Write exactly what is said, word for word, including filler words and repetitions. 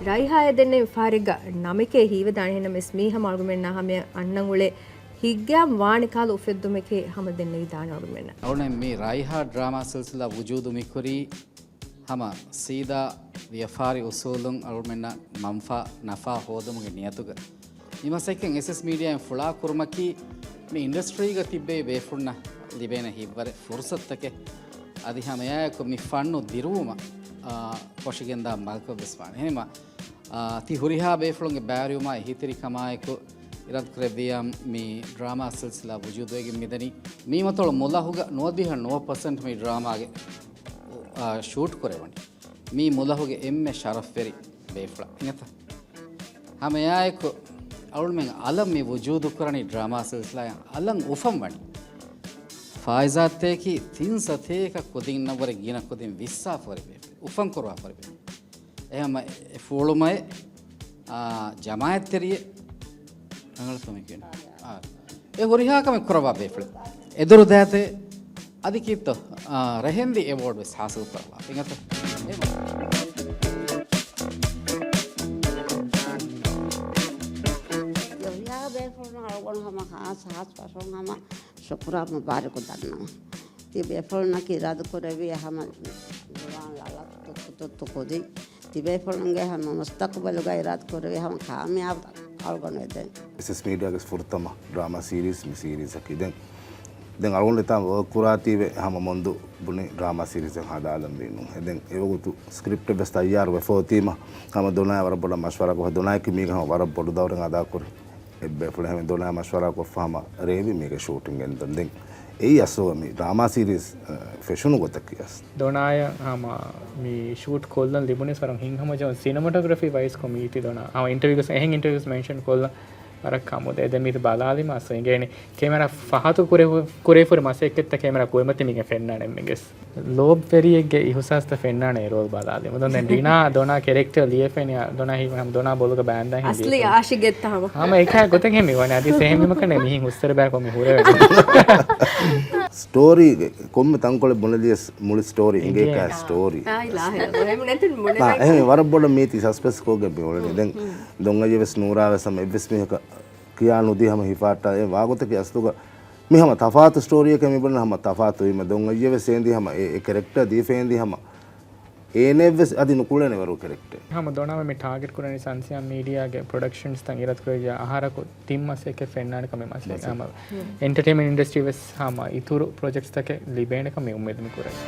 ރައިހާ އެ ދެންނެވި ފަހަރެއްގަ ނަމެކޭ ހީވެދާނެ، ހެންނަމެސް މީ ހަމަ އަޅުގަނޑުމެންނާ ހަމަޔަށް އަންނަން އުޅޭ ހިތްގައިމު ވާނެ ކަހަލަ އުފެއްދުމެކޭ ހަމަ ދެންނެވިދާނެ އަޅުގަނޑުމެންނަށް. އަޅުގަނޑުމެން މި ރައިހާ ޑްރާމާ ސިލްސިލާ ވުޖޫދު މިކުރީ ހަމަ ސީދާ ވިޔަފާރި އުސޫލުން އަޅުގަނޑުމެންނަށް މަންފާ ނަފާ ހޯދުމުގެ ނިޔަތުގަ. މި މަސައްކަތް އެސްއެސް މީޑިއާއިން ފުޅާ ކުރުމަކީ މި އިންޑަސްޓްރީގަ ތިއްބެވި ބޭފުޅުންނަށް ލިބޭނެ ހިތްވަރެއް ފުރުސަތުތަކެއް. އަދި ހަމައެއާއެކު މި ފަންނު ދިރުވުމަށް، އާ، ފޮށިގެންދާ މަލަކަށްވެސް ވާނެ. އެހެންވީމަ، އާ، ތި ހުރިހާ ބޭފުޅުންގެ ބައިވެރިވުމާ އެހީތެރިކަމާއެކު އިރާދަކުރެއްވިޔާ މި ޑްރާމާ ސިލްސިލާ ވުޖޫދުވެގެން މިދަނީ. މީ މަތޮޅު މުލަހުގަ ނުވަދިހަ ނުވަ ޕަސެންޓް މި ޑްރާމާގެ، އާ، ޝޫޓް ކުރެވުނީ. މީ މުލަހުގެ އެންމެ ޝަރަފްވެރި ބޭފުޅާ އިނގޭތަ؟ ހަމައެއާއެކު އަޅުމެން އަލަށް މި ވުޖޫދު ކުރަނީ ޑްރާމާ ސިލްސިލާއަށް އަލަށް އުފަންވަނީ. ފާއިޒާއަށްތަކެއް ތިން ސަތޭކަ ކުދިންނަށްވުރެ ގިނަ ކުދިން ވިއްސާފަ ހުރި ބޭފުޅެއް، އުފަން ކުރުވާފަ ހުރި ބޭފުޅެއް. އެހެންވީމަ އެ ފޯޅުމައެއް، އާ، ޖަމާއަތްތެރިއެއް، ރަނގަޅަށް ތޯ މި ކިޔަނީ؟ އާ. އެ ހުރިހާ ކަމެއް ކުރައްވާ ބޭފުޅެއް. އެދުރު ދާތެ އަދި ކީއްތޯ؟ އާ، ރެހެންދި އެވޯޑް ވެސް ހާސިލް ކުރައްވާ. އިނގޭތަ؟ ހުރިހާ ބޭފުޅުން އަޅުގަނޑު ހަމަ ހާސް ހާސް ފަށުން ހަމަ ޝުކުރާ މުބާރަކު ދަންނަވަން. ތި ބޭފުޅުންނަކީ އިރާދަކުރެއްވިޔާ ހަމަ ޒުވާން ލަލަ ތުއްތު ތުއްތު ކުދިން. ތި ބޭފުޅުންގެ ހަމަ މުސްތަޤުބަލުގަ އިރާދަކުރެއްވިޔާ ހަމަ ކާމިޔާބު އަޅުގަނޑު އެދެން. އެސްއެސް މީޑިއާގެ ފުރަތަމަ ޑްރާމާ ސީރީޒް މި ސީރީޒަކީ. ދެން، ދެން އަޅުގަނޑު އެތާނ ވަރކް ކުރާތީވެ ހަމަ މޮންދު ބުނި ޑްރާމާ ސީރީޒެއް ހަދާލަންވީ ނޫން. އެ ދެން އެވަގުތު ސްކްރިޕްޓެއް ވެސް ތައްޔާރު ވެފަ އޮތީމަ ހަމަ ދޮނާއާ ވަރަށް ބޮޑަށް މަޝްވަރާކޮށް، ދޮނާއަކީ މީގެ ހަމަ ވަރަށް ބޮޑު ދައުރެއް އަދާކުރި އެއްބޭފުޅެއް. ހަމަ ދޮނާއާ މަޝްވަރާކޮށްފަ ހަމަ ރޭވި މީގެ ޝޫޓިން ގެންދަން. ދެން އެއީ އަސްލު މި ޑްރާމާ ސީރީޒް، އަ، ފެށުނު ގޮތަކީ އަސް. ދޮނާއަށް ހަމަ މި ޝޫޓް ކޮށްލަން ލިބުނީސް ވަރަށް ހިތްހަމަޖެހުން. ސިނަމަޓޯގްރަފީ ވައިސް ކޮށް މީތި ދޮނާ ހަމަ އިންޓަވިއުގަސް އެހެން އިންޓަވިއުގަސް މެންޝަން ކޮށްލަން ވަރަށް ކަމުދޭ. ދެން މީތި ބަލާލީމަ އަސް އިނގޭނެ. ކެމެރާ ފަހަތު ކުރެ-، ކުރެފުރި މަސައްކަތްތައް ކެމެރާ ކުރިމަތި މީގެ ފެންނާނެ އެންމެންގެސް. ލޯބްވެރިއެއްގެ އިހުސާސްތައް ފެންނާނެ އެ ރޯލް ބަލާލީމަ. ދެން ދީނާ ދޮނާ ކެރެކްޓަރ ލިޔެފެނި ދޮނާ ހީ-، ހަމަ ދޮނާ ބޮލުގަ ބާންދާ ހިނދީ. އަސްލީ އާޝިގެއްތަ ހަމަ. ހަމަ އެކާ ގޮތެއް ހެމި ވަނީ. އަދި ސެހެމިމަކަނެ މިހިން ހުސްތަރ ބާކޮ މި ހުރެވެ. ސްޓޯރީގެ ކޮންމެ ތަންކޮޅެއް ބުނެލިޔަސް މުޅި ސްޓޯރީ އިނގޭ އިނގޭ. ކާ ސްޓޯރީ. އާ، އާ، އެހެން ވަރަށް ބޮޑަށް މީތި ސަސްޕެންސް ކޯގެ މި އުޅެނީ. ދެން ދޮން އައްޔެ ވެސް ނޫރާ ވެސް ހަމަ އެއްވެސް މީހަކަށް ކިޔާ ނުދީ ހަމަ ހިފާއްޓާ އެ ވާގޮތަކީ އަސްލުގަ މި ހަމަ ތަފާތު ސްޓޯރީއެކޭ މި ބުނަން ހަމަ ތަފާތު ވީމަ ދޮން އައްޔެ ވެސް އޭނދީ ހަމަ އެ، އެ ކެރެކްޓަރ ދީފަ އޭނދީ ހަމަ އޭނެއްވެސް އަދި ނުކުޅޭނެ ވަރު ކެރެކްޓަރ. ހަމަ ދޮނާމެ މި ޓާގެޓް ކުރަނީ ސަންސިޔާ މީޑިއާގެ ޕްރޮޑަކްޝަންސްތައް އިރާދަކުރެއްވިޔާ އަހަރަކު ތިން މަސް އެކެއް ފެންނާނެ ކަމެއް މަސް އެކެއް. ހަމަ އެންޓަޓެއިންމަންޓް އިންޑަސްޓްރީ ވެސް ހަމަ އިތުރު ޕްރޮޖެކްޓްސްތަކެއް ލިބޭނެ ކަމެއް އުއްމީދު މި ކުރަނީ.